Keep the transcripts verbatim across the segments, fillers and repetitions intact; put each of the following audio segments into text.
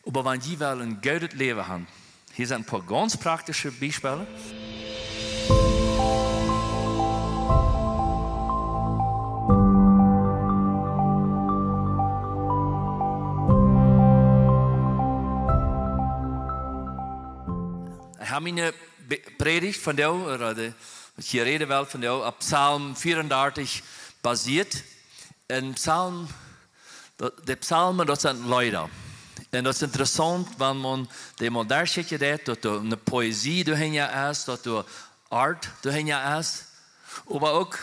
Oba wan jie wellen een goodet Läwen haben, hia sent een poa gaunz praktische Biespels. Ekj hab miene Be-, Prädicht vondoag, ooda de, waut ekj hia räden well vondoag, opp Psalm vierendartich basieet. En Psalm, daut, de Psalmen, daut sent Leeda. Un daut es interessaunt, wan maun dee mol derchkjikjen deit, daut doa eene Poesie doahinja es, daut doa Art doahinja es. Oba uk,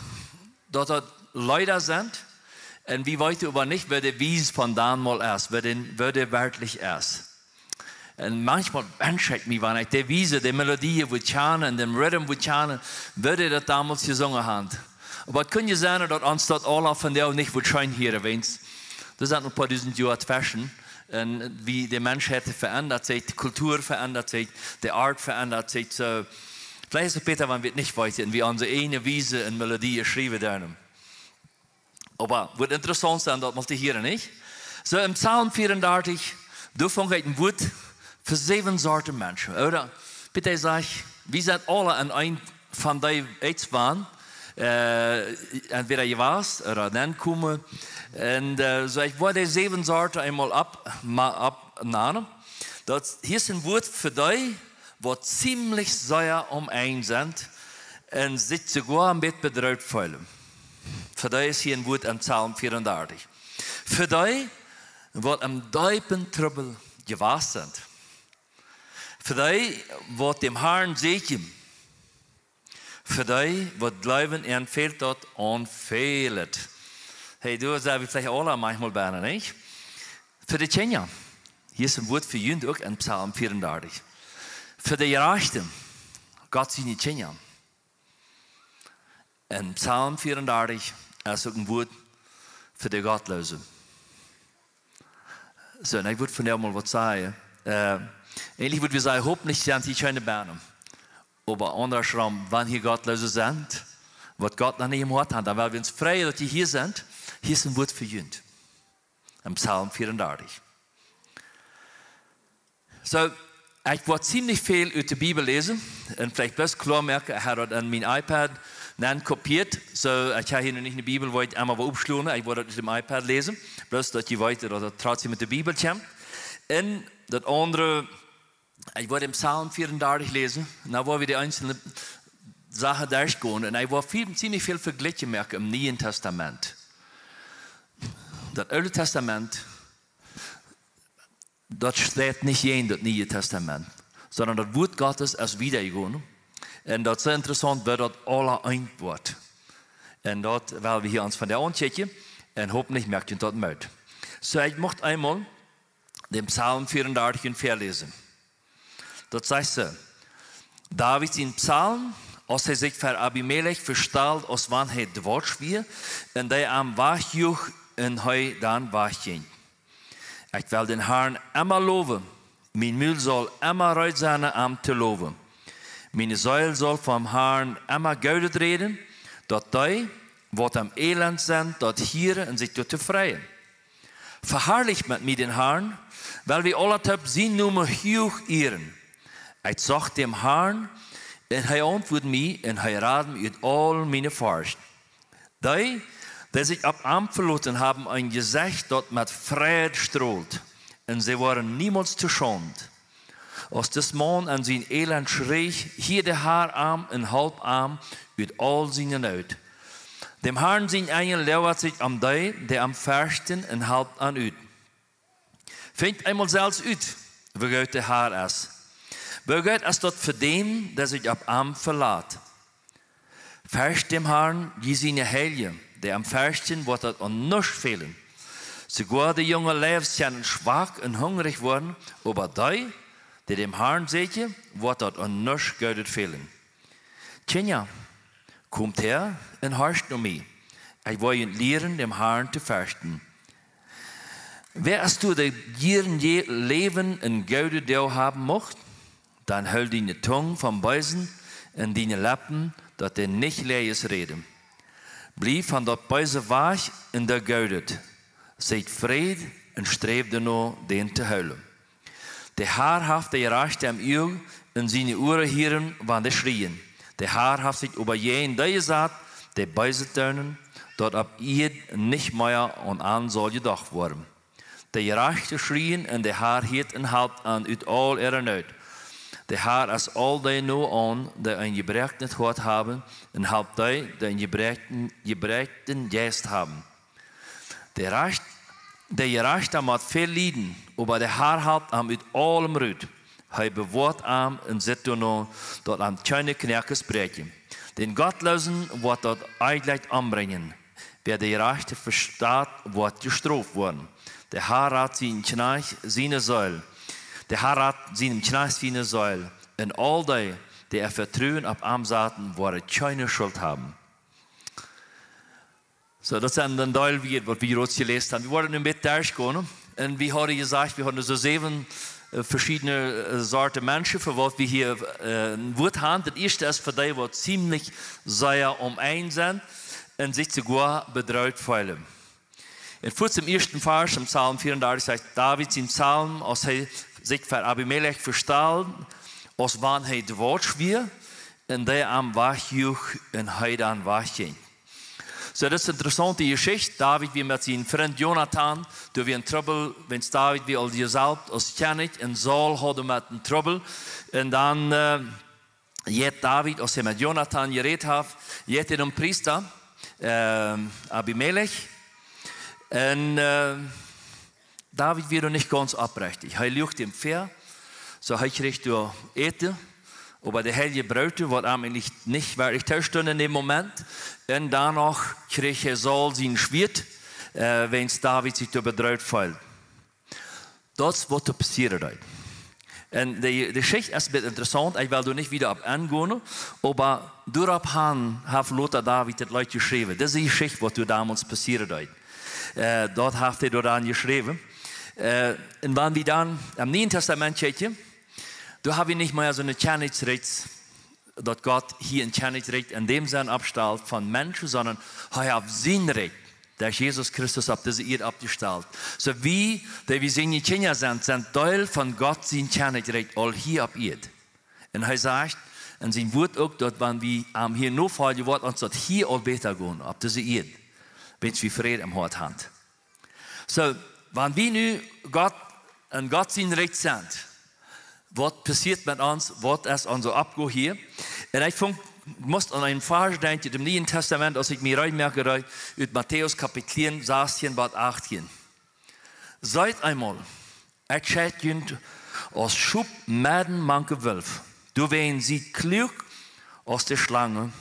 daut daut Leeda sent. Un wie weeten oba nich, wäa de Wies von donmol es, wäa dee, wäa dee werkjlich es. Un maunchmol wensch ekj mie, wan ekj de Wies, de Melodie wudd kjanen un dän Rhythm wudd kjanen, wudd ekj daut donmols jesungen haben. Oba et kunn je sennen, daut ons daut aula vondoag nich wudd scheen hieren, wiels doa sent een poa dusent Joa tweschen. Un wie de Menschheit veendat sikj, de Kultua veendat sikj, de Art veendat sikj. Soo, veleicht es et bäta, wan wie et nich weeten un wie onse eejne Wies un Melodie schriewen doonen. Oba wudd interessaunt sennen, daut mol to hieren, nich? Soo, en Psalm vierendartich, doa funk ekj een Wuat fa säwen Sorten Menschen, ooda? Bitte saj, wie sent aula en eent von dee eets wan, äh, entwäda jewast ooda dan komen. Un, äh, soo, ekj wull dee säwen Sorten eemol opp-, ma-, oppnanen. Daut hia es een Wuat fa dee, waut ziemlich sea aum Enj sent un sikj soogoa een bät bedroht feelen. Fa dee es hia een Wuat en Psalm vierendartich. Fa dee, waut em deepen Trubbel jewast sent. Fa dee, waut dän Harn sieekjen. Fa dee, waut jleewen, an fält daut aun välet. Hey, doa sent wie veleicht aula maunchmol bie, nich? Fa de Kjinja. Hia es een Wuat fa junt uk en Psalm vierendartich. Fa de Jerajchte, Gott siene Kjinja. En Psalm vierendartich es uk een Wuat fa de Gottloose. Soo, un ekj wudd vondoag mol waut sajen. Äh, eejentlich wudd wie sajen, hopentlich sent hia kjeene bie. Oba aundaschrom, wan hia Gottloose sent, waut Gott noch nich em Hoat haft, dan well wie ons freien, daut jie hia sent. Hia es een Wuat fa junt. En Psalm vierendartich. Soo, ekj wull ziemlich väl ut de Bibel läsen. Un veleicht bloos kloa moaken, ekj hab daut en mien iPad nenn kopieet. Soo, ekj hab hia nu nich ne Bibel, wua ekj emol wudd oppschlonen. Ekj wull daut ut däm iPad läsen. Bloos daut jie weeten, daut daut trotzdäm ut de Bibel kjemt. Un daut aundre, ekj wull dän Psalm vierendartich läsen. Dan woa wie de eensje Sachen derchgonen. Un ekj wull väl, ziemlich väl Vejlikjen moaken em Nieen Tastament. Daut Oole Tastament, daut steit nich en daut Niee Tastament, sonda daut Wuat Gottes es wieda jegonen. Un daut es soo interessaunt, woo daut aula eent woat. Un daut well wie hia ons vondoag aunkjikjen. Un hopentlich moakt junt daut Moot. Soo, ekj mucht eemol dän Psalm vierendartich väaläsen. Daut sajcht soo: David sien Psalm, aus hee sikj ver Abimelech vestald, aus wan hee dwaas wia, un dee am wajchjoach un hee dan wajchjinkj. Ekj well dän Harn emma lowen, mien Mul saul emma reed sennen, am to lowen. Miene Seel saul vom Harn emma Goodet räden, daut dee, waut em Elend sent, daut hieren un sikj doaräwa freien. Veharlicht met mie dän Harn, wiels wie aula toop sienen Nomen huach ieren. Ekj socht dän Harn, un hee auntwuad mie, un hee rad mie ut aul miene Forcht. Dee, dee sikj opp am veloten haben, een Jesecht, daut met Freid strolt, un see woaren niemols to Schaund. Aus dis Maun en sien Elend schreech, hieed de Har am un holp am ut aul siene Noot. Däm Harn sien Enjel loagat sikj om dee, dee am ferchten, un halpt an ut. Finjt eemol selfst ut, woo goot de Har es. Woo goot es daut fa däm, dee sikj opp am velat. Fercht däm Harn, jie siene Heilje, dee am ferchten, woat daut aun nuscht fälen. Soogoa de junge Leews kjennen schwak un hungrich woaren, oba dee, dee däm Harn sieekjen, woat daut aun nuscht Goodet fälen. Kjinja, komt häa un horcht no mie. Ekj woa junt lieren, däm Harn to ferchten. Wäa es doa, dee jieren je läwen un goode Doag haben mucht? Dan hool diene Tung vom Beesen un diene Leppen, daut dee nich Läajes räden. Bliew von daut Beese wajch un doo Goodet. Sieekj Fräd un sträw doano, dän to hoolen. De Har haft de Jerajchte em Uag un siene Uaren hieren, wan dee schrieen. De Har haft sikj oba jäajen dee jesat, dee Beeset doonen, daut opp Ieed nich mea aun an saul jedocht woaren. De Jerajchte schrieen un de Har hieet un halpt an ut aul äare Noot. De Har es aul dee no aun, dee een jebroaknet Hoat haben, un halpt dee, dee een jebroaknen, jebroaknen Jeist haben. De Rajcht, de Jerajchta mott väl lieden, oba de Har halpt am ut aulem rut. Hee bewoat am un sitt doano, daut am kjeene Knoakes bräakjen. Dän Gottloosen woat daut Onjlekj ombrinjen. Wäa de Jerajchte vestat, woat jestroft woaren. De Har rat sienen Kjnajcht siene Seel. De Har rat sienem Kjnajcht siene Seel. Un aul dee, dee äa Vetruen opp am saten, woaren kjeene Schult haben. Soo, daut sent een Deel, waut wie, waut wie hia läsen. Wie woaren nu een bät derchgonen. Un wie hauden jesajcht, wie hauden soo säwen, äh, veschiedne, äh, Sorten Menschen, fa waut wie hia, äh, een Wuat haben. Daut ieeschte es fa dee, waut ziemlich sea omenj sent un sikj soogoa bedroht feelen. Un fuaz em ieeschten Varsch, em Psalm vieeundartich, sajcht David sien Psalm, aus hee sikj fa Abimelech vestald, aus wan hee dwaas wia, un dee am wajchjuach un hee dan wajchjinkj. Soo, daut es eene interessante Jeschicht. David wia met sienen Frint Jonatan, doa wia een Trubbel, wiels David wia aul jesaulft aus Kjennich un Saul haud met een Trubbel. Un dan, äh, jeit David, aus hee met Jonatan jerät haft, jeit hee nom Priesta, ähm, Abimelech. Un, äh, David wia noch nich gaunz oprechtich. Hee luach am väa, soo hee kjrieech doa Äten, oba de heilje Broot, waut am nich, nich werkjlich toostund en däm Moment. Un dan noch kjrieech hee Saul sien Schwieet, äh, wiels David sikj doa bedroht feeld. Daut es waut doa passieren deed. Un de, de Jeschicht es een bät interessaunt, ekj well doa nich wieda opp engonen, oba doaropp han haft lota David daut Leet jeschräwen. Daut es de Jeschicht, waut doa donmols passieren deed. Äh, daut haft hee doa dan jeschräwen. Äh, un wan wie dan em Nieen Tastament kjikjen, doa hab wie nich mea soone Kjennichsrikj, daut Gott hia een Kjennichrikj en däm Senn oppstalt von Menschen, sonda hee haft sien Rikj, daut Jesus Christus opp dise Ieed oppjestalt. Soo wie, dee wie siene Kjinja sent, sent Deel von Gott sien Kjennichrikj aul hia opp Ieed. Un hee sajcht en sien Wuat uk, daut wan wie am hia nofoljen, woat ons daut hia aul bäta gonen, opp dise Ieed, wiels wie Fräd em Hoat haben. Soo, wan wie nu Gott, en Gott sien Rikj sent, waut passieet met ons, waut es onse Oppgow hia? Un ekj funk, must aun een Varsch denkjen ut däm Nieen Tastament, aus ekj mie reed moaken deed, ut Matäus Kapitel tieen, sastieen bat achttieen. Seet eemol, ekj scheit junt aus Schop medden mank de Wolf. Doawäajen siet kluak aus de Schlangen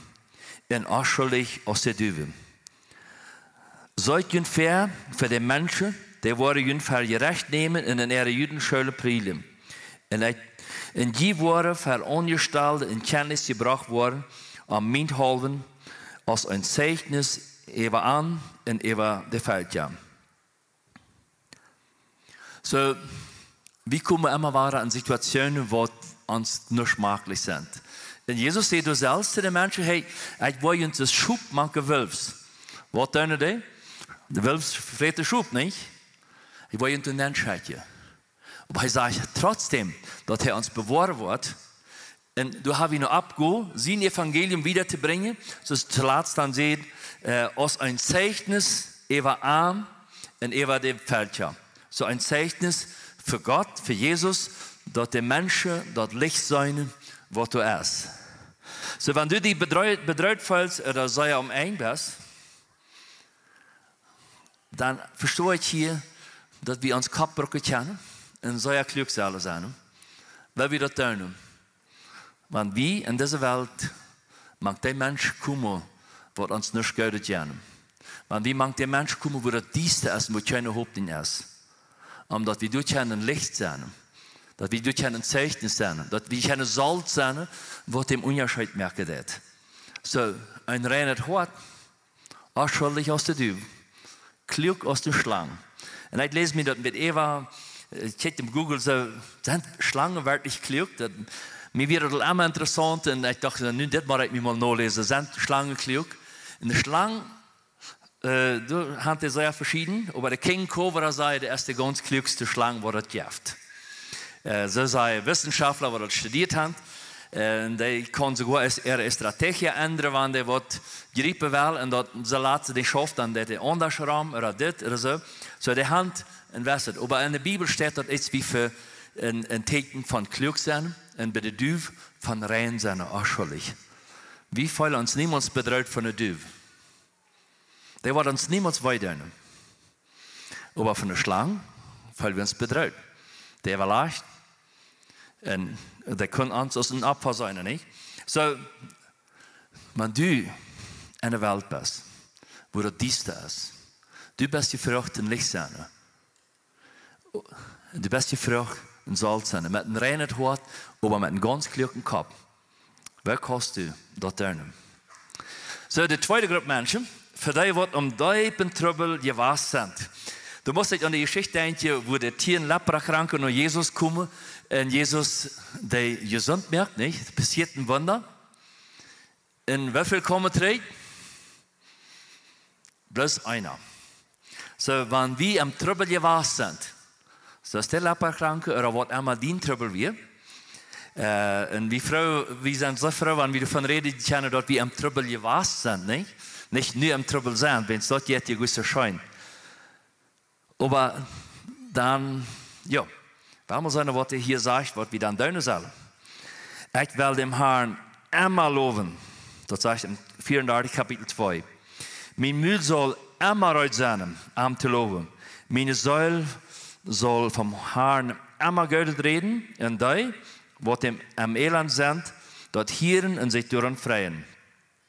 un onschuldich aus de Duwen. Seet junt väa fa de Menschen, dee woaren junt fa jerecht nämen un en äare Judenschoolen prielen. Un ekj, un jie woaren fa Aunjestalde en Kjennich jebrocht woaren, om mienthaulwen, aus een Zeichnis äwa an un äwa de Velkja. Soo, wie komen emma wada en Situationen, waut ons nich schmaklich sent. Un Jesus säd doa selfst to de Menschen: "Hey, ekj woa junt aus Schop mank de Wolfs." Waut doonen dee? De Wolfs fräten Schop, nich? "Ekj woa junt doa nenn schekjen." Oba hee sajcht trotzdäm, daut hee ons bewoaren woat. Un doa hab wie ne Oppgow, sien Evangelium wieda to brinjen, soo aus tolatst dan säd, äh, aus een Zeichnis äwa am un äwa de Velkja. Soo een Zeichnis fa Gott, fa Jesus, daut de Menschen daut Licht seenen, waut doa es. Soo, wan du die bedroht, bedroht feelst ooda sea omenj best, dan vesto ekj hia, daut wie ons Kopp brucken kjennen un sea kluak sellen sennen, wiels wie daut doonen. Wan wie en dise Welt mank dee Menschen komen, waut ons nuscht Goodet jennen. Wan wie mank dee Menschen komen, wua daut diesta es un wua kjeene Hopninj es. Om daut wie doa kjennen Licht sennen. Daut wie doa kjennen Zeichnis sennen. Daut wie kjennen Solt sennen, waut dän Unjascheet moaken deit. Soo, een reinet Hoat, onschuldich aus de Duw, kluak aus de Schlang. Un ekj läs mie daut met Eva, äh, ekj kjikj em Google soo, sent Schlangen werkjlich kluak? Daut, mie wia daut aul emma interessaunt un ekj docht, nu, dit mott ekj mie mol noläsen. Sent Schlangen kluak? Un de Schlang, äh, doa sent dee sea veschieden, oba de King Cobra, säd, dee es de gaunz kluakste Schlang, waut et jeft. Äh, soo säden Wissenschaftler, waut daut studieet haben, äh, un dee kunnen soogoa es, äare Strategie endren, wan dee waut jriepen wellen, un daut see lat see dee schauft, dan deit dee aundasch rom, ooda dit, ooda soo. Soo, dee haben invested. Oba enne Bibel steit daut ieescht wie fa een, een Teakjen von kluak sennen, un bie de Duw von rein sennen, onschuldich. Wie feelen ons niemols bedroht von de Duw? Dee woat ons niemols wee doonen. Oba von de Schlang feelen wie ons bedroht. Dee äwalacht. Un dee kunn ons aus een Opfa sennen, nich? Soo, wan du enne Welt best, wua daut diesta es, du best jefroacht een Licht sennen. Du best jefroacht een Solt sennen. Met een reinet Hoat, oba met een gaunz kluaken Kopp. Woo kaust du daut doonen? Soo, de tweede Grupp Menschen, fa dee waut em deepen Trubbel jewast sent. Du motst aun de Jeschicht denkjen, wua de tieen Leprakranke no Jesus komen un Jesus dee jesunt moakt, nich? Daut passieet een Wunda. Un woo väl komen trigj? Bloos eena. Soo, wan wie em Trubbel jewast sent, soo aus de Leprakranke ooda waut emma dien Trubbel wia, äh, un wie froo, wie sent soo froo, wan wie doavon räden kjennen, daut wie em Trubbel jewast sent, nich? Nich nu em Trubbel sent, wiels daut jeit je goot soo scheen. Oba dan, jo, well wie mol seenen, waut hee hia sajcht, waut wie dan doonen sellen. Ekj well däm Harn emma lowen. Daut sajcht em vieaundartich Kapitel twee. Mien Mul saul emma reed sennen, am to lowen. Miene Seel saul vom Harn emma Goodet räden, un dee, waut em, em Elend sent, daut hieren un sikj doaraun freien.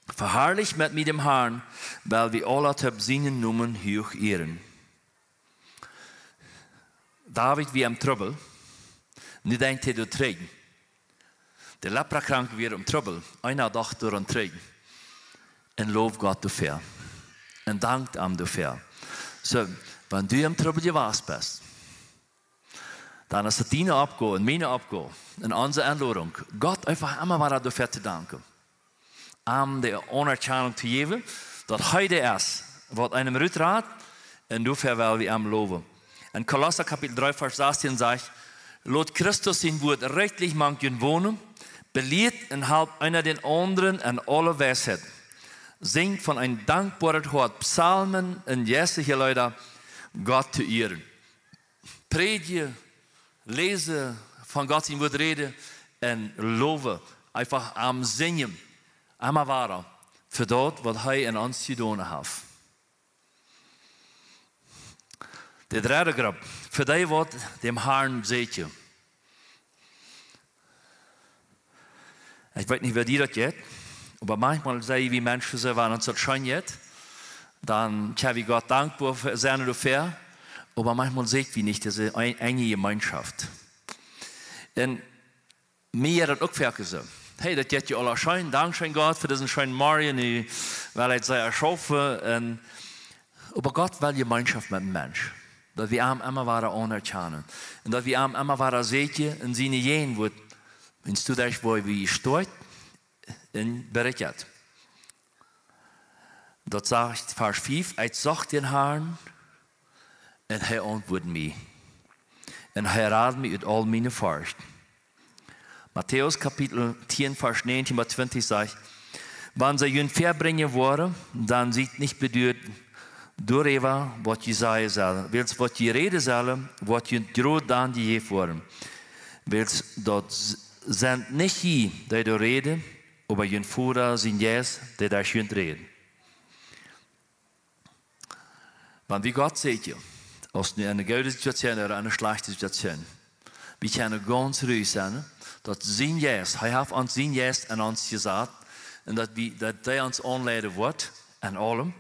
Veharlicht met mie däm Harn, wiels wie aula toop sienen Nomen huach ieren. David wia em Trubbel, nu denkjt hee doa trigj. De Leprakranke wia em Trubbel, eena docht doaraun trigj. Un loft Gott doafäa. Un dankt am doafäa. Soo, wan du em Trubbel jewast best, dan es et diene Oppgow un miene Oppgow un onse Enlodunk, Gott eefach emma wada doafäa to danken. Am de Aunerkjanunk to jäwen, daut hee dee es, waut eenem ruträt, un doafäa well wie am lowen. En Kolossa Kapitel dree, Varsch sastieen sajcht: Lot Christus sien Wuat rikjlich mank junt wonen, belieet un halpt eena dän aundren en aule Weisheit. Sinjt von een dankboaret Hoat Psalmen un jeistelje Leeda, Gott to ieren. Prädjen, läsen, von Gott sien Wuat räden un lowen, eefach am sinjen, emma wada, fa daut, waut hee en ons jedonen haft. De dredde Grupp, fa dee waut däm Harn sieekjen. Ekj weet nich, woo die daut jeit, oba maunchmol sent wie Menschen soo, wan ons daut scheen jeit, dan kjenn wie Gott dankboa fa sennen doafäa, oba maunchmol sieekj wie nich dise een-, eene Jemeenschoft. Un mie jeit daut uk foaken soo. Hey, daut jeit je aula scheen, dankscheen Gott fa disen scheenen Morjen, nu well ekj sea schaufen, un Oba Gott well Jemeenschoft met een Mensch. Daut wie am emma wada aunerkjanen. Un daut wie am emma wada sieekjen en siene Jäajenwoat. Wan du denkjst, woo wie stonen, un berikjat. Daut sajcht Varsch fief: Ekj socht dän Harn, un hee auntwuad mie. Un hee rad mie ut aul miene Forcht. Matäus Kapitel tieen, Varsch näajentieen bat twintich sajcht: Wan see junt väabrinjen woaren, dan siet nich beduat doaräwa, waut jie sajen sellen, wiels waut jie räden sellen, woat junt jrod dan jejäft woaren. Wiels daut s-, sent nich jie, dee doa räden, oba jun Voda sien Jeist, dee derch junt rät. Wan wie Gott sieekjen, aus nu en eene goode Situation ooda en eene schlajchte Situation, wie kjennen gaunz ruich sennen, daut sien Jeist, hee haft ons sien Jeist en ons jesat, un daut wie, daut hee ons aunleiden woat en aulem,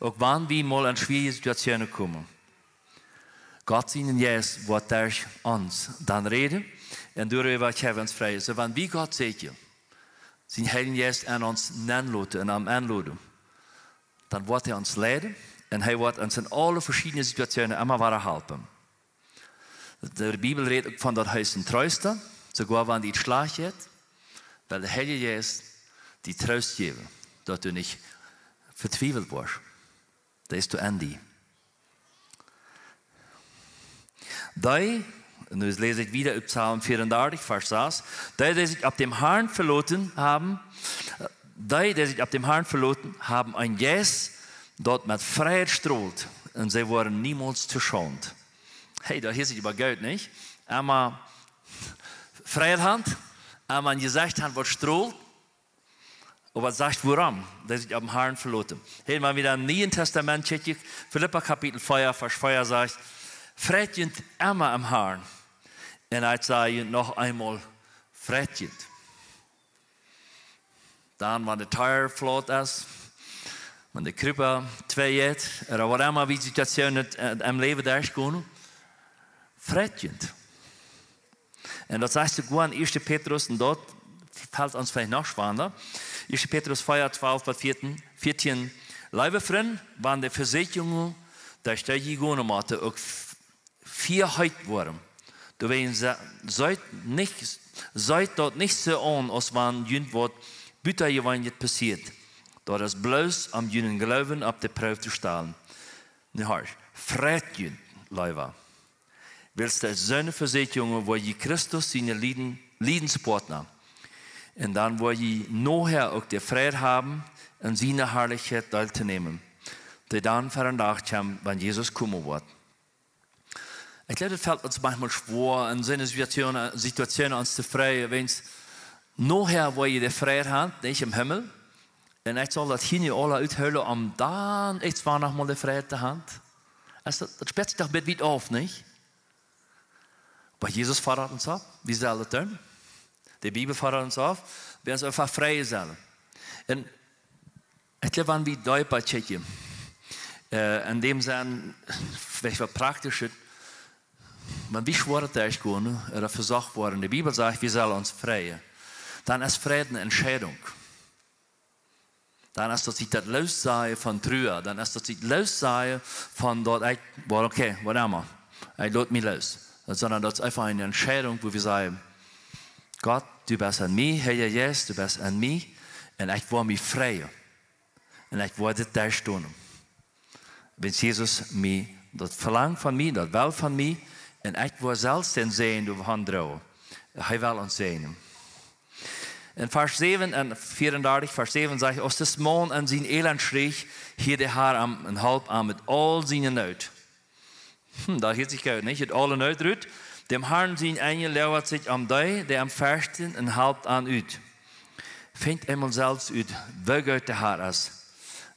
uk wan wie mol en schwierje Situationen komen. Gott sien Jeist woat derch ons dan räden, un doaräwa kjenn wie ons freien. Soo, wan wie Gott sieekjen, sien Heiljen Jeist en ons nenloten un am enloden, dan woat hee ons leiden un hee woat ons en aule veschiedne Situationen emma wada halpen. De Bibel rät uk von daut hee es een Treesta, soogoa wan die et schlajcht jeit, well de Heilje Jeist die Troost jäwen, daut du nich vetwiewelt woascht. Daut es to Enj. Dee, Und nun lese ich wieder aus Psalm vierunddreißig, Vers sechs. Die, die sich auf den Herrn verlassen haben, die, die sich auf den Herrn verlassen haben, ein Geist, dort mit Freiheit strahlt, und sie worden niemals zu Schand. Hey, daut hieet sikj oba goot, nich? Emma Freiheit haben, emma een Jesecht haben, waut strahlt, oba sajcht, wuarom? Daut see sikj opp dän Herrn veloten. Hia, wan wie dan em Nieen Tastament kjikjen, Filippa Kapitel vea, Varsch vea sajcht: "Freit junt emma em Herrn. Un ekj saj junt noch eemol: Freit junt." Dan, wan de Tier flaut es, wan de Kjripa twei jeit, ooda waut emma wie Situationen em, em Läwen derchgonen, freit junt. Un daut sajcht soogoa en Ieeschte Petrus, un daut felt ons veleicht noch schwanda. Ieeschte Petrus vea, twalf bat vieetieen, vieetieen: "Leewe Frind, wan de Vesieekjungen, dee jie jegonen motten, uk f-, fia heet woaren, doawäajen se-, seet nich, seet daut nich soo aun, aus wan junt waut butajeweenlichet passieet. Daut es bloos, om junen Gloowen opp de Proow to stalen." Nu horcht, freit junt, leewa. Wiels daut soone Vesieekjungen, woa jie Christus siene Lieden-, Liedenspartner. Un dan woa jie nohäa uk de Freiheit haben, aun siene Harlichkjeit deeltonämen, dee dan ver dän Dach kjemt, wan Jesus komen woat. Ekj jleew, daut felt ons maunchmol schwoa, en soone Situation, Situation ons to freien, wiels nohäa woa jie de Freiheit haben, nich, em Himmel. Un ekj saul daut hia nu aula uthoolen, om dan ieescht wada noch mol de Freiheit to haben. Daut, daut späat sikj doch een bät wiet auf, nich? Oba Jesus foddat ons opp, wie sellen daut doonen. De Bibel foddat ons opp, wie ons eefach freien sellen. Un ekj jleew, wan wie deepa kjikjen, äh, en däm Senn, veleicht waut Praktischet, wan wie schwoare Tiet gonen, ooda vesocht woaren, de Bibel sajcht, wie sellen ons freien, dan es Fräd eene Entscheidunk. Dan es daut sikj daut loossajen von Trua. Dan es daut sikj loossajen von daut ekj, well, okay, whatever. Ekj lot mie loos. Sonda daut es eefach eene Entscheidunk, wua wie sajen: "Gott, du best aun mie, Herr Jesus, du best aun mie. Un ekj well mie freien. Un ekj well dit derchstonen." Wiels Jesus mie, daut velangt von mie, daut well von mie, un ekj well selfst dän Säajen doavon droagen. Hee well ons säajnen. En Varsch säwen, en vea un dartich, Varsch säwen sajcht: "Aus dis Maun en sien Elend schrie, hieed de Herr am un holp am met aul siene Noot." Hm, daut hieet sikj goot, nich? Ut aule Noot rut. "Däm Herrn sien Enjel loagat sikj om dee, dee am ferchten, un halpt an ut." Finjt eemol selfst ut, woo goot de Herr es.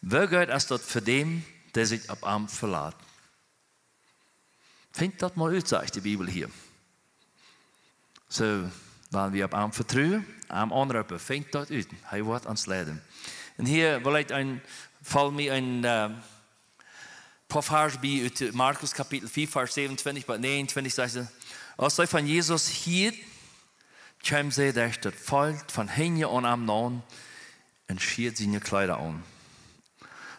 Woo goot es daut fa däm, dee sikj opp am velat. Finjt daut mol ut, sajcht de Bibel hia. Soo, wan wie opp am vetruen, am aunroopen, finjt daut ut. Hee woat ons leiden. Un hia well ekj een, foll mie een, äh, poa Varsch bie ut Markus Kapitel vea, Varsch säwenuntwintich bat näajenuntwintich, sajcht et: "Aus see von Jesus hieeden, kjeemen see derch daut Volkj von hinjen aun am naun un schieeden siene Kjleeda aun.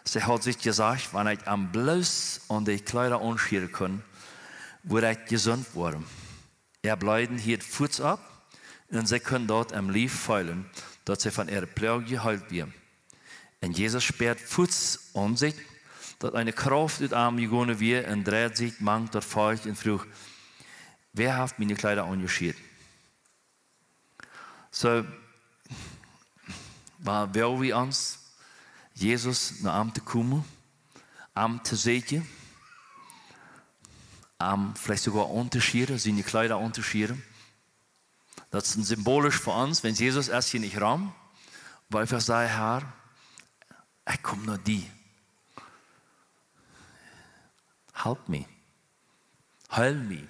See hauden sikj jesajcht: Wan ekj am bloos aun de Kjleeda aunschieren kunn, wudd ekj jesunt woaren." Äa Bleeden hieed fuaz opp, un see kunnen daut aum Lief feelen, daut see von äare Ploag jeheelt wieren. Un Jesus späad fuaz aun sikj, daut eene Krauft ut am jegonen wia, un dreid sikj mank daut Volkj un fruach: "Wäa haft miene Kjleeda aunjeschieet?" Soo, wan wie ons, Jesus, no am to komen, am to sieekjen, am veleicht soogoa auntoschieren, siene Kjleeda auntoschieren. Daut es een symbolisch fa ons, wan Jesus es hia nich rom, oba eefach sajen: "Herr, ekj kom no die. Help mie. Heel mie."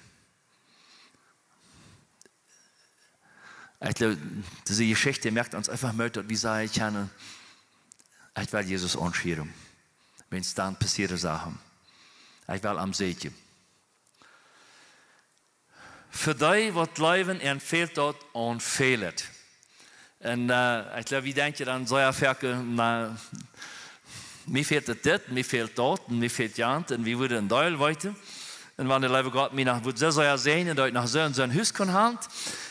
Ekj jleew, dise Jeschicht moakt ons eefach Moot, daut wie sajen kjennen: "Ekj well Jesus aunschieren. Wiels dan passieren Sachen. Ekj well am sieekjen." Fa dee, waut jleewen, an fält daut aun välet. Un, äh, ekj jleew, wie denkjen dan soo foaken: "Na, mie fält et dit, mie fält daut, un mie fält jant, un wie wudden een Deel weeten. Un wan de leewe Gott mie noch wudd soo sea säajnen, daut ekj noch soo un soo een Hus kunn haben,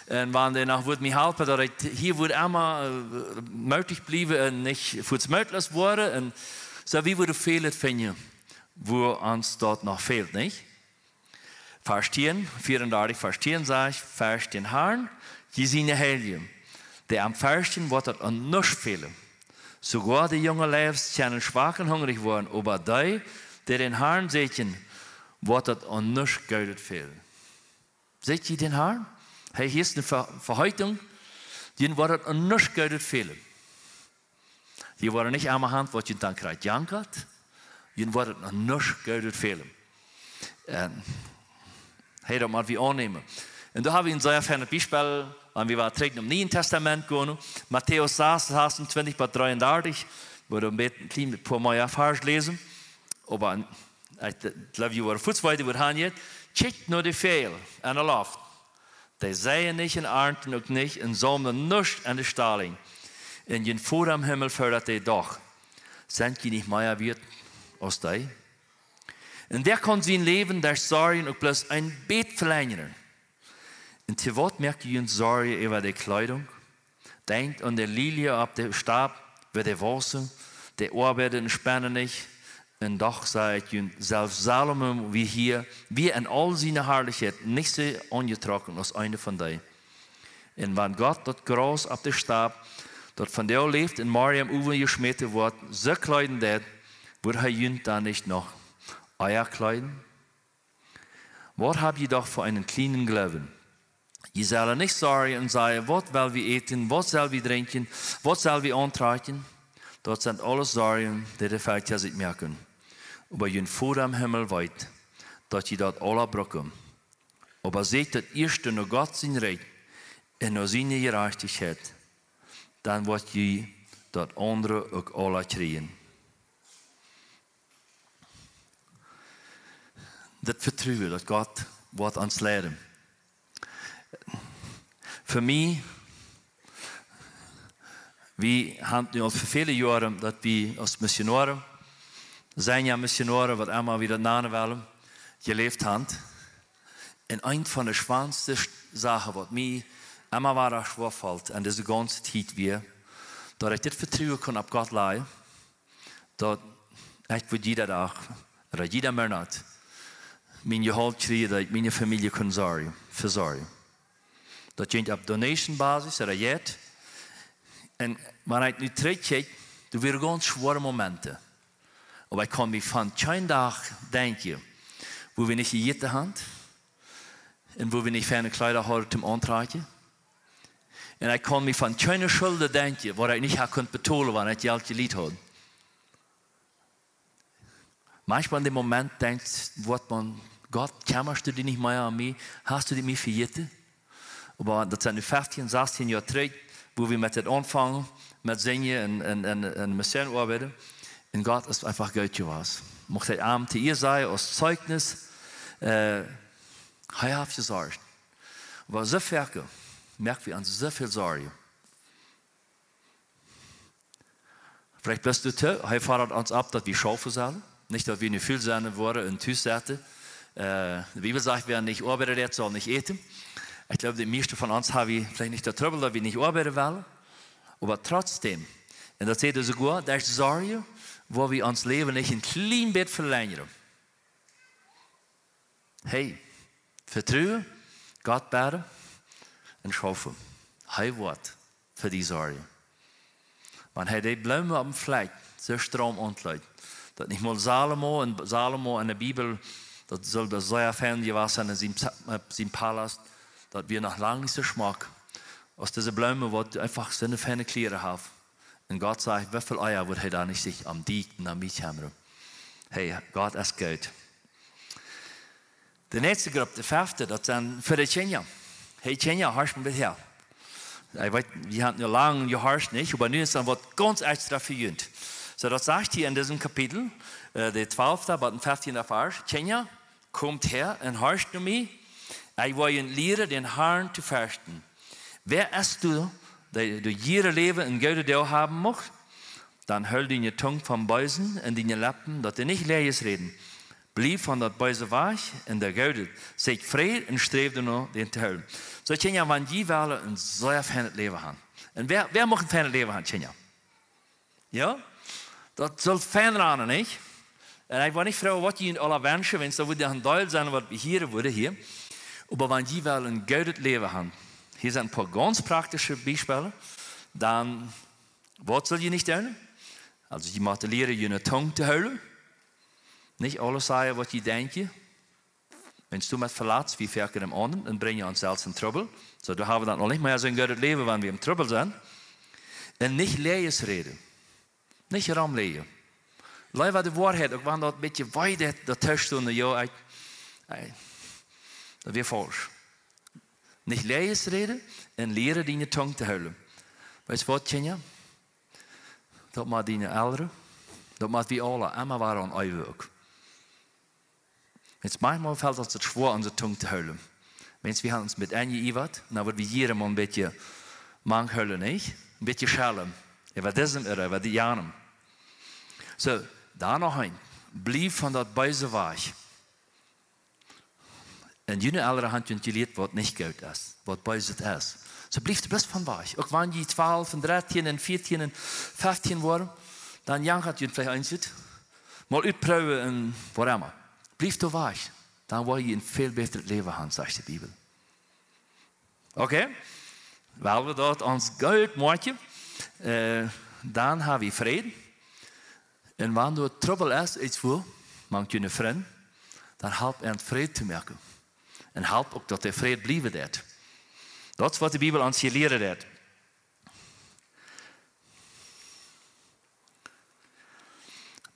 un wan dee noch wudd mie halpen, daut ekj hia wudd emma, äh, mootich bliewen un nich fuaz mootloos woaren." Un soo, wie wudden välet finjen, wua ons daut noch fält, nich? Varsch tieen, vea un dartich, Varsch tieen sajcht: Fercht dän Harn, jie siene Heilje. Dee am ferchten, woat daut aun nuscht fälen. Soogoa de junge Leews kjennen schwak un hungrich woaren, oba dee, dee dän Harn sieekjen, woat daut aun nuscht Goodet fälen. Seekj jie dän Harn? Hee, hia es eene Ver-, Veheitunk. Junt woat daut aun nuscht Goodet fälen. Jie woaren nich emma han, waut junt dan krakjt jankat. Junt woat daut aun nuscht Goodet fälen. Un hee, daut mott wie aunnämen. Un doa hab wie een sea feinet Biespel, wan wie wada trigj nom Nieen Tastament gonen. Matäus sas, sasuntwintich bat dreeundartich. Woat een bät, een kjlien poa mea Varsch läsen. Oba ekj jleew, jie woaren fuaz weeten, wua daut han jeit. Kjikjt no de Väajel aun de Loft. Dee seien nich un arnten uk nich un saumlen nuscht en de Stallen. Un jun Voda em Himmel foodat dee. Doch sent jie nich mea wieet aus dee? Un wäa kaun sien Läwen derch Sorjen uk bloos een bät velenjren? Un to waut moakt jie junt Sorjen äwa de Kjleedunk? Denkjt aun de Lilien opp de Stap, woo dee wausen, dee oabeiden un spennen nich. Un doch saj ekj junt, selfst Salomo wia hia, wia en aul siene Harlichkjeit nich soo aunjetrocken aus eena von dee. Un wan Gott daut Graus opp de Stap, daut vondoag läft un morjen em Owen jeschmäten woat, soo kjleeden deit, woat hee junt dan nich noch ea kjleeden? Waut hab jie doch fa eenen kjlienen Gloowen! Jie sellen nich sorjen un sajen: Waut well wie äten? Waut sell wie drinkjen? Waut sell wie auntrakjen? Daut sent aules Sorjen, dee de Welt sikj moaken. Oba jun Voda em Himmel weet, daut jie daut aula brucken. Oba seekjt daut ieeschte no Gott sien Rikj un no siene Jerajchtichkjeit, dan woat jie daut aundre uk aula kjrieen. Daut Vetruen, daut Gott woat ons leiden. Fa mie, wie haben nu aul fa väle Joaren, daut wie aus Missionoaren, senior Missionoaren, waut emma wie daut nanen wellen, jeläft haben. Un eent von de schwoaste Sachen, waut mie emma wada schwoa felt en dise gaunze Tiet, wia, daut ekj dit Vetruen kunn opp Gott lajen, daut ekj wudd jieda Dach, ooda jieda Moonat, mien Jehalt kjrieech, daut ekj miene Famielje kunn sorjen, vesorjen. Daut jinkj opp Donation Basis ooda Jelt. Un wan ekj nu trigjkjikj, doa wieren gaunz schwoare Momenten. Oba ekj kaun mie von kjeen Dach denkjen, wua wie nich jejäten haben un wua wie nich feine Kjleeda hauden toom auntrakjen. Un ekj kaun mie von kjeene Schulden denkjen, waut ekj nich haud kunt betolen, wan ekj Jelt jelieent haud. Maunchmol en däm Moment denkjt, woat maun: Gott, kjammascht du die nich mea om mie? Hast du die mie vejäten? Oba daut sent nu feftieen, sastieen Joa trigj, wua wie met dit aunfungen, met sinjen un, un, un, un Mission oabeiden. Un Gott es eefach goot jewast. Mucht ekj am to Iea sajen, aus Zeichnis, äh, hee haft jesorcht. Oba soo foaken moak wie ons soo väl Sorjen. Veleicht best du too, hee fodat ons opp, daut wie schaufen sellen. Nich, daut wie nu väl sennen woaren un tus sitten. Äh, de Bibel sajcht, wäa nich oabeiden deit, saul nich äten. Ekj jleew, de mieeschte von ons haben veleicht nich dän Trubbel, daut wie nich oabeiden wellen. Oba trotzdäm, un daut sajcht soogoa, daut es Sorjen, wua wie ons Läwen nich een kjlien bät velenjren. Hee, vetruen, Gott bäden un schaufen. Hee woat fa die sorjen. Wan hee de Bloomen oppem Flakj soo straum aunkjleet, daut nich mol Salomo, un Salomo en de Bibel, daut sull doa sea fein jewast sennen en sien, äh, sien Palast, daut wia noch lang nich soo schmock aus dise Bloomen, waut eefach soone feine Kjleeda haft. Un Gott sajcht, woo väl ea wudd hee dan nich sikj om die un om mie kjemren? Hee, Gott es goot. De näakjste Grupp, de fefte, daut sent fa de Kjinja. Hee, Kjinja, horcht mol hia. Ekj weet, wie haben nu lang jehorcht, nich? Oba nu es dan waut gaunz extra fa junt. Soo, daut sajcht hia en disem Kapitel, äh, de twalfte, bat dän feftieenden Varsch: Kjinja, komt häa un horcht no mie. Ekj woa junt lieren, dän Harn to ferchten. Wäa es du, dee, dee jie äa Läwen en goode Doag haben mucht? Dan hool diene Tung vom Beesen un diene Leppen, daut dee nich Läajes räden. Bliew von daut Beese wajch un daut Goode. Sieekj Fräd un sträw doano, dän to hoolen. Soo, Kjinja, wan jie wellen een sea feinet Läwen haben. Un wäa, wäa mucht een feinet Läwen haben, Kjinja? Jo? Daut saul fein rannen, nich? Un ekj woa nich froagen, waut jie aula wenschen, wan et doa wudd een Deel sennen, waut wie hieren wudden hia. Oba wan jie wellen een goodet Läwen haben, hia sent een poa gaunz praktische Biespels, dan, waut sell jie nich doonen? Aulsoo, jie motten lieren, june Tung to hoolen. Nich aules sajen, waut jie denkjen. Wan du met veletst, wie vekjeren däm aundren, dan brinjen wie ons selfst en Trubbel. Soo, dan haben wie dan noch nich mea soo een goodet Läwen, wan wie en Trubbel sent. Un nich Läajes räden. Nich romläajen. Leewa de Woarheit, uk wan daut een bät wee deit, daut Toostonen, jo, ekj, ekj, daut wia faulsch. Nich Läajes räden un lieren, diene Tung to hoolen. Weetst waut, Kjinja? Daut motten diene Elren, daut motten wie aula, emma wada aun eewich. Wan et maunchmol felt ons daut schwoa, onse Tung to hoolen. Wan wie haben ons met eenjeiwat, dan woat wie hia mau een bät mank hoolen, nich? Een bät schellen. Äwa disen ooda äwa dän aundren. Soo, doa noch een. Bliew von daut Beese wajch. Un june Elren haben junt jelieet, waut nich goot es, waut bees es. Soo bliewt bloos von wajch. Uk wan jie twalf un dartieen un vieetieen un feftieen woaren, dan jankat junt veleicht eent ut. Mol utproowen un whatever. Bliewt doa wajch. Dan woa jie een väl bätret Läwen haben, sajcht de Bibel. Okay? Wan wie daut ons goot moakjen, äh, dan haben wie Fräd. Un wan doa Trubbel es, irjentwua, mank june Frind, dan halpt an Fräd to moakjen. Un halpt uk, daut de Fräd bliewen deit. Daut es, waut de Bibel ons hia lieren deit.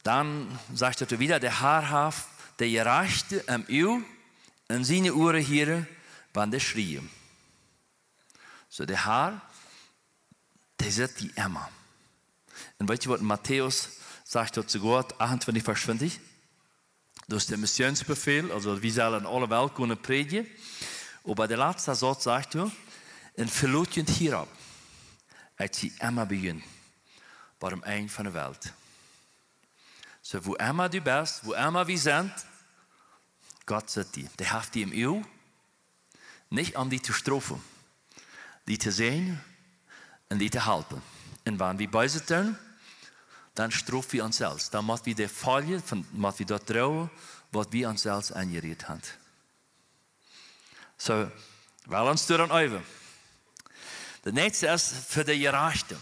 Dan sajcht et wieda, de Har haft de Jerajchte em Uag un siene Uaren hieren, wan dee schrieen. Soo, de Har, dee sitt die emma. Un weetst du, waut Matäus sajcht doa soogoa, achtuntwintich, Varsch twintich? Daut es de Missionsbefäl, aulsoo wie sellen en aule Welt gonen prädjen. Oba de latste Sauz sajcht doa: "Un veloot junt hia opp. Ekj sie emma bie junt, bat aum Enj von de Welt." Soo, wua emma du best, wua emma wie sent, Gott sitt die. Dee haft die em Uag, nich om die to strofen, die to säajnen un die to halpen. Un wan wie bees doonen, dan strof wie ons selfst. Dan mott wie de Foljen von, mott wie daut droagen, waut wie ons selfst aunjerieet haben. Soo, well ons doaraun äwen. De näakjste es fa de Jerajchte.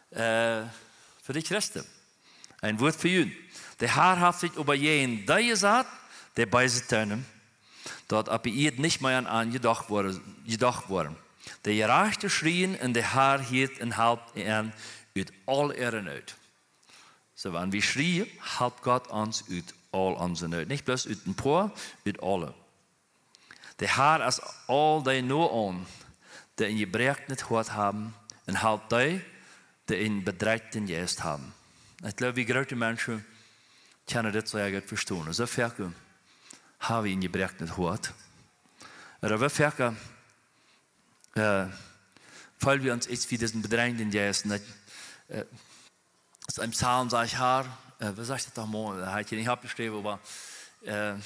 Äh, fa de Christen. Een Wuat fa junt. De Har haft sikj oba jäajen dee jesat, dee bees doonen, daut opp de Ieed nich mea aun an jedocht woat, jedocht woat. De Jerajchte schrieen un de Har hieet un halpt an ut aul äare Noot. Soo, wan wie schrieen, halpt Gott ons ut aul onse Noot. Nich bloos ut een poa, ut aule. De Har es aul dee noaun, dee een jebroaknet Hoat haben, un halpt dee, dee een bedrekjten Jeist haben. Ekj jleew, wie groote Menschen kjennen dit sea goot vestonen. Soo foaken haben wie een jebroaknet Hoat. Ooda wie foaken, äh, feelen wie ons irjentwua disen bedrekjten Jeist. Un ekj, äh, es een Psalm, sajcht: "Har", äh, waut sajcht daut noch mol? Daut hab ekj hia nich oppjeschräwen, oba, äh,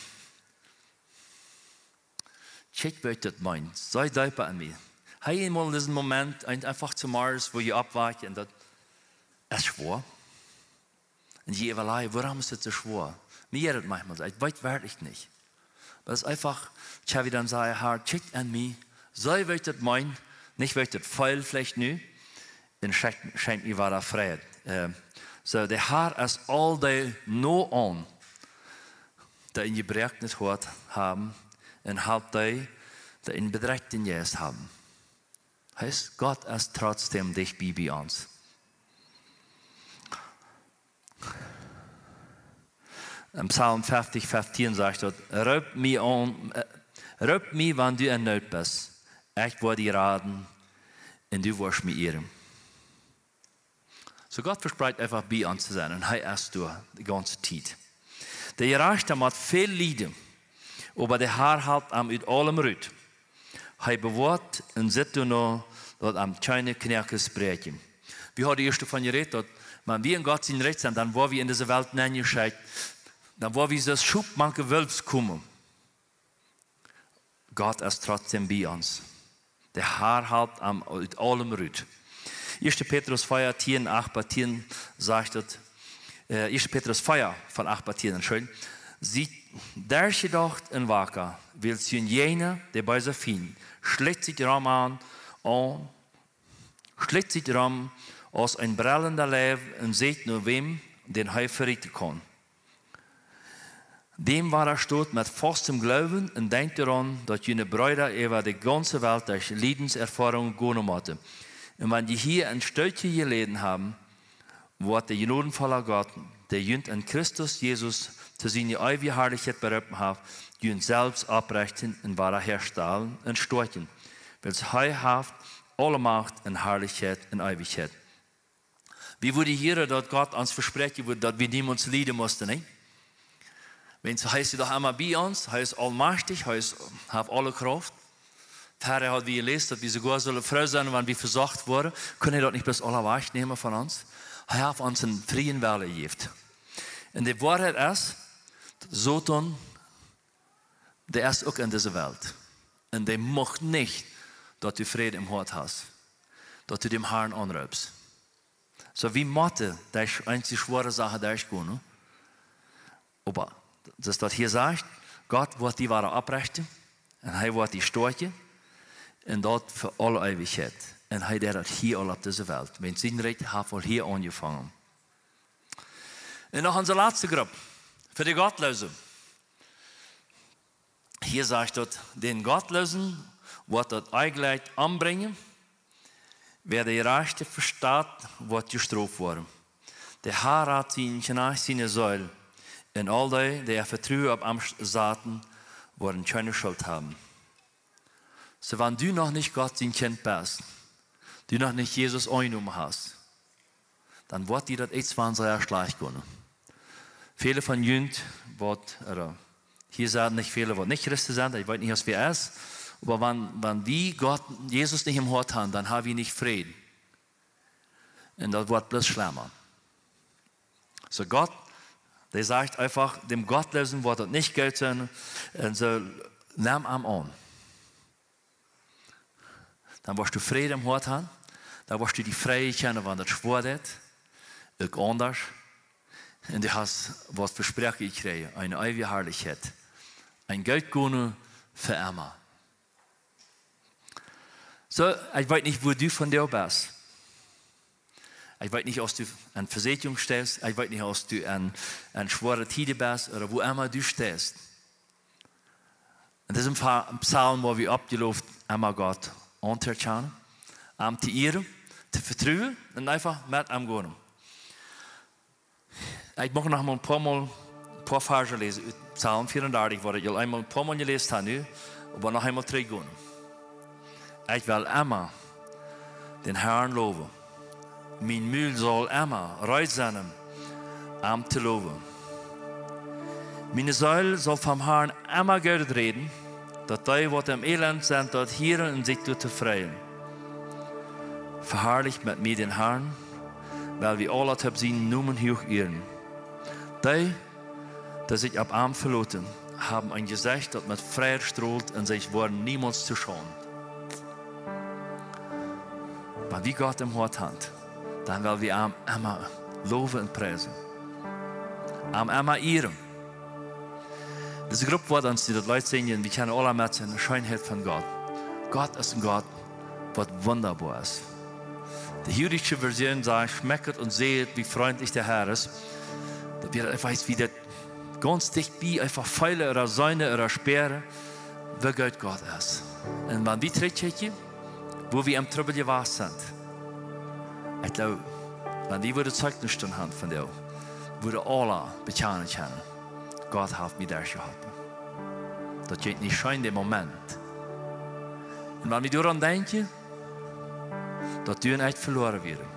kjikj, waut daut meent. Sei deepa aun mie. Hab jie mol disen Moment, een-, eefach zemorjes, wua jie oppwaken un daut es schwoa? Un jie äwalajen: "Wuarom es dit soo schwoa?" Mie jeit et maunchmol soo, ekj weet werkjlich nich. Oba daut es eefach, ekj hab dan jesajcht: "Har, kjikj aun mie. See, waut daut meent, nich waut daut fält veleicht nu. Un schenkj, schenkj mie wada Fräd." Äh, soo, de Har es aul dee noaun, dee een jebroaknet Hoat haben, un halpt dee, dee een bedrekjten Jeist haben. Hee es, Gott es trotzdäm dicht bie, bie ons. En Psalm feftig, feftieen sajcht daut: "Roop mie aun, äh, roop mie, wan du en Noot best. Ekj woa die raden un du woascht mie ieren." Soo, Gott vesprajcht eefach bie ons to sennen un hee es doa de gaunze Tiet. De Jerajchta mott väl lieden, oba de Har halpt am ut aulem rut. Hee bewoat un sitt doano, daut am kjeene Knoakes bräakjen. Wie haben ieescht doavon jerät, daut wan wie en Gott sien Rikj sent, dan woa wie en dise Welt nenjeschekjt, dan woa wie soo aus Schop mank de Wolfs komen. Gott es trotzdäm bie ons. De Har halpt am ut aulem rut. Ieeschte Petrus vea, tieen, acht bat tieen sajcht et: Äh, Ieeschte Petrus vea, von acht bat tieen, entschuldicht. Siet derchjedocht un waka, wiels jun jeena, de beesa Fient, schlikjt sikj rom aun, aun, schlikjt sikj rom aus een brellenda Leiw un sieekjt no wäm, dän hee vetieten kaun. Däm wadastot met faustem Gloowen un denkjt doaraun, daut june Breeda äwa de gaunze Welt derch Liedenserfoarungen gonen motten. Un wan jie hia een Stootje jeläden haben, woat de jnodenvolla Gott, dee junt en Christus Jesus to siene eewje Harlichkjeit beroopen haft, junt selfst opprechten un wadaherstalen un stoakjen, wiels hee haft aule Macht un Harlichkjeit un Eewichkjeit. Wie wudden hieren, daut Gott ons vesprakjt wudd, daut wie niemols lieden musten, nä? Wiels hee es doch emma bie ons, hee es aulmajchtich, hee es, haft aule Krauft. Doa haud wie jeläst, daut wie soogoa sullen froo sennen, wan wie vesocht woaren. Kunn hee daut nich bloos aules wajchnämen von ons? Hee haft ons een frieen Wellen jejäft. Un de Woarheit es, Soton, dee es uk en dise Welt. Un dee mucht nich, daut du Fräd em Hoat hast, daut du däm Harn aunroopst. Soo, wie motten derch eenje schwoare Sachen derchgonen, nä? Oba, daut daut hia sajcht, Gott woat die wada opprechten un hee woat die stoakjen un daut fa aule Eewichkjeit. Un hee deit daut hia aul opp dise Welt. Wiels sien Rikj haft aul hia aunjefongen. Un noch onse latste Grupp, fa de Gottloose. Hia sajcht daut, dän Gottloosen woat daut Onjlekj ombrinjen, wäa de Jerajchte vestat, woat jestroft woaren. De Har rat sienen Kjnajcht siene Seel, un aul dee, dee äa Vetruen opp am saten, woaren kjeene Schult haben. Soo, wan du noch nich Gott sien Kjint best, du noch nich Jesus aunjenomen hast, dan woat die daut ieescht wan sea schlajcht gonen. Väle von junt waut, ooda hia sent nich väle waut nich Christen sent, ekj weet nich aus wäa es, oba wan, wan wie Gott, Jesus nich em Hoat haben, dan hab wie nich Fräd. Un daut woat bloos schlemma. Soo Gott, dee sajcht eefach, däm Gottloosen woat daut nich goot sennen, un soo, nemm am aun. Dan woascht du Fräd em Hoat haben, dan woascht du die frei kjennen, wan daut schwoa woat, uk aundasch. Un du hast waut vesproaken jekjräajen, eene eewje Harlichkjeit, een Goot gonen fa emma. Soo, ekj weet nich, wua du vondoag best. Ekj weet nich, aus du en Vesieekjunk steist. Ekj weet nich, aus du en, en schwoare Tieden best ooda wua emma du steist. En disen Fa-, Psalm woa wie oppjeloft, emma Gott auntoerkjanen, am to ieren, to vetruen un eefach met am gonen. Ekj mucht noch mol een poa Mol, een poa Varsch läsen ut Psalm vea un dartich, waut ekj aul eemol een poa Mol jeläst hab nu, oba noch eemol trigjgonen. Ekj well emma dän Harn lowen. Mien Mul saul emma reed sennen, am to lowen. Miene Seel saul vom Harn emma Goodet räden, daut dee, waut em Elend sent, daut hieren un sikj doa tofräd. Veharlicht met mie dän Harn, wiels wie aula toop sienen Nomen huach ieren. Dee, dee sikj opp am veloten, haben een Jesecht, daut met Freid strolt, un see woaren niemols to Schaund. Wan wie Gott em Hoat haben, dan well wie am emma lowen un priesen. Am emma ieren. Dise Grupp woat ons, dee daut Leet sinjen, wie kjennen aula met sennen, de Scheenheit von Gott. Gott es een Gott, waut wundaboa es. De huagesche Version sajcht: "Schmecket und seht, wie freundlich der Herr ist." Daut wie, ekj weet, wie daut gaunz dicht bie eefach feelen ooda seenen ooda spieren, woo goot Gott es. Un wan wie trigjkjikjen, woo wie em Trubbel jewast sent, ekj jleew, wan wie wudden Zeichnis stonen haben von dee, wudden aula bekjanen kjennen: Gott haft mie derchjeholpen. Daut jeit nich scheen, de Moment. Un wan wie doaraun denkjen, daut du un ekj veloaren wieren,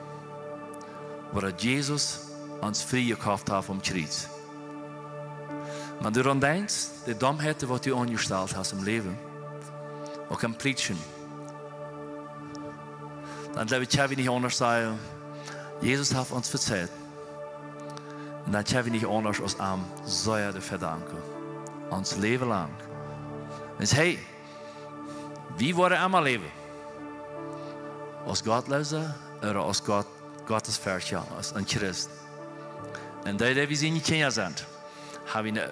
oba daut Jesus ons frie jekoft haft aum Kjriez. Wan du doaraun denkjst, de Domheiten, waut du aunjestalt hast em Läwen, uk em Politischen, dan jleew ekj, kjenn wie nich aundasch sajen: Jesus haft ons vejäft. Un dan kjenn wie nich aundasch aus am sea doafäa danken. Ons Läwen lang. Wiels, hey, wie woaren emma läwen, aus Gottloose ooda aus Gott, Gottesferchtja, aus een Christ. Un dee, dee wie siene Kjinja sent, ha wie eene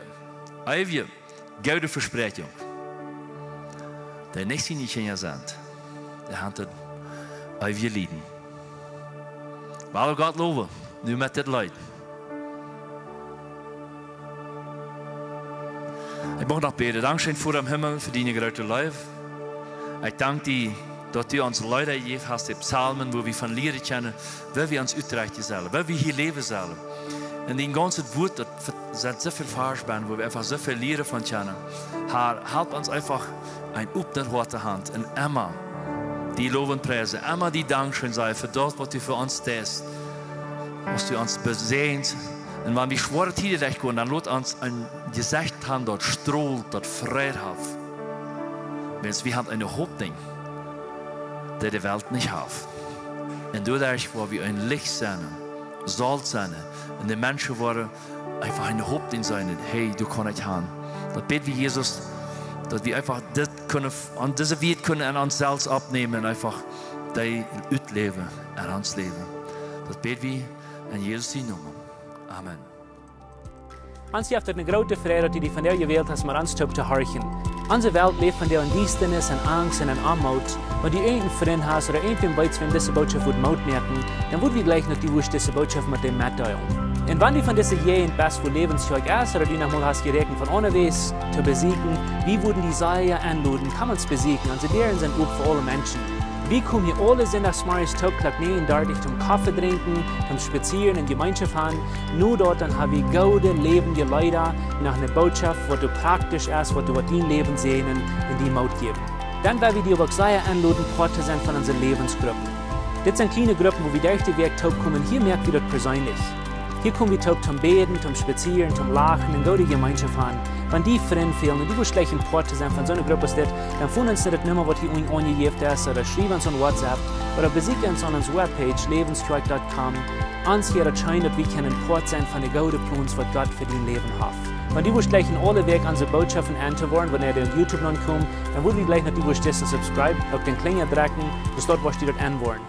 eewje, goode Vespräakjunk. Dee nich siene Kjinja sent, dee han daut eewje Lieden. Well wie Gott lowen, nu met dit Leet. Ekj mucht noch bäden. Dankscheen, Voda em Himmel, fa diene groote Leew. Ekj dank die, daut du ons Leeda jejäft hast, de Psalmen, wua wie von lieren kjennen, woo wie ons utdrekjen sellen, woo wie hia läwen sellen. Un dien gaunzet Wuat, daut ve-, sent soo väl Varsch bennen, wua wie eefach soo väl lieren von kjennen. Herr, help ons eefach een opnet Hoat to han un emma die lowen un priesen, emma die dankscheen sajen fa daut, waut du fa ons deist, waut du ons besäajenst. Un wan wie schwoare Tieden derchgonen, dan lot ons een Jesecht han, daut strolt, daut Freid haft. Wiels wie han eene Hopninj, dee de Welt nich haft. Un doaderch woa wie een Licht sennen, Solt sennen. Un de Menschen woaren eefach eene Hopninj seenen, hey, du kaust daut han. Daut bäd wie, Jesus, daut wie eefach dit kjennen, aun dise Welt kjennen aun ons selfst oppnämen un eefach die utläwen en ons Läwen. Daut bäd wie en Jesus sienen Nomen. Amen. Ons jeft et eene groote Freid, daut du die vondoag jewält hast, met ons toop to horchen. Onse Welt läft vondoag en Diestanis, en Angst un en Oamoot. Wan du irjent een Frint hast ooda irjentwäm weetst, wäm dise Bootschoft wudd Moot moaken, dan wudd wie jleichen, daut du wurscht dise Bootschoft met däm metdeelen. Un wan du von dise Jäajent best, wua Läwens Kjoakj es, ooda du noch mol hast jeräakjent von aundawäajes to besieekjen, wie wudden die sea enloden, komm ons besieekjen. Onse Däaren sent op fa aule Menschen. Wie komen hia aule Sindachsmorjes toop Klock näajen dartich toom Koffe drinkjen, toom spazieren un Jemeenschoft han. No daut dan ha wie goode läwendje Leeda, noch eene Bootschoft, waut doa praktisch es, waut doa waut dien Läwen säajnen un die Moot jäwen. Dan well wie die uk sea enloden, Poat to sennen von onse Läwensgruppen. Dit sent kjliene Gruppen, wua wie derch de Wäakj toop komen. Hia moak wie daut perseenlich. Hia kom wie toop toom bäden, toom spazieren, toom lachen un goode Jemeenschoft han. Wan die Frind fälen un du wurscht jleichen Poat to sennen von soone Grupp aus dit, dan foon ons no de Numma, waut hia unjen aunjejäft es, ooda schriew ons aun WhatsApp, ooda besieekj ons aun onse Webpage, läwens kjoakj dot com. Ons hia daut scheen, daut wie kjennen Poat sennen von de goode Plons, waut Gott fa dien Läwen haft. Wan du wurscht jleichen aule Wäakj onse Bootschoften en to woaren, wan dee opp YouTube nopp komen, dan wudd wie jleichen, daut du wurscht disen subscribe, uk dän Klinja drekjen, soo daut du wurscht daut en woaren.